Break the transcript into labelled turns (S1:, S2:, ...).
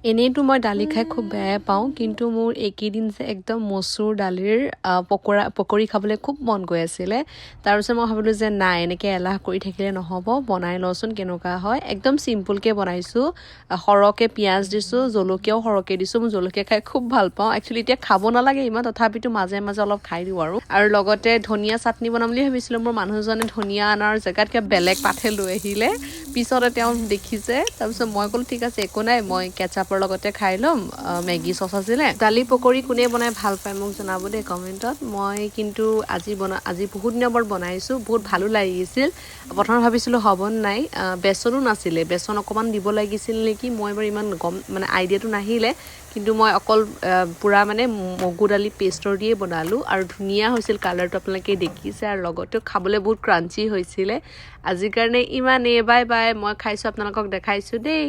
S1: এনেইতো মই দালি খাই খুব বেয়াই পাওঁ, কিন্তু মোৰ এইকেইদিন যে একদম মচুৰ দালিৰ পকৰা পকৰি খাবলৈ খুব মন গৈ আছিলে। তাৰপিছত মই ভাবিলোঁ যে নাই, এনেকৈ এলাহ কৰি থাকিলে নহ'ব, বনাই লওঁচোন কেনেকুৱা হয়। একদম চিম্পুলকৈ বনাইছোঁ। সৰহকৈ পিঁয়াজ দিছোঁ, জলকীয়াও সৰহকৈ দিছোঁ। মই জলকীয়া খাই খুব ভাল পাওঁ। একচুৱেলি এতিয়া খাব নালাগে ইমান, তথাপিতো মাজে মাজে অলপ খাই দিওঁ আৰু। আৰু লগতে ধনিয়া চাটনি বনাম বুলি ভাবিছিলোঁ। মোৰ মানুহজনে ধনিয়া অনাৰ জেগাত কিবা বেলেগ পাতহে লৈ আহিলে, পিছতে তেওঁ দেখিছে। তাৰপিছত মই ক'লো, ঠিক আছে, একো নাই, মই কেচাপৰ লগতে খাই ল'ম। মেগী চচ আছিলে। দালি পকৰি কোনে বনাই ভাল পায়, মোক জনাব দেই কমেণ্টত। মই কিন্তু আজি বহুত দিনৰ মূৰত বনাইছোঁ, বহুত ভালো লাগিছিল। প্ৰথমে ভাবিছিলোঁ হ'ব নাই, বেচনো নাছিলে, বেচন অকণমান দিব লাগিছিল নেকি। মই বাৰু ইমান গম মানে আইডিয়াটো নাহিলে, কিন্তু মই অকল পূৰা মানে মগু দালি পেষ্টৰ দিয়ে বনালোঁ আৰু ধুনীয়া হৈছিল। কালাৰটো আপোনালোকে দেখিছে আৰু লগতে খাবলৈ বহুত ক্ৰাঞ্চি হৈছিলে। আজিৰ কাৰণে ইমানেই, বাই বাই। মই খাইছোঁ, আপোনালোকক দেখাইছোঁ দেই।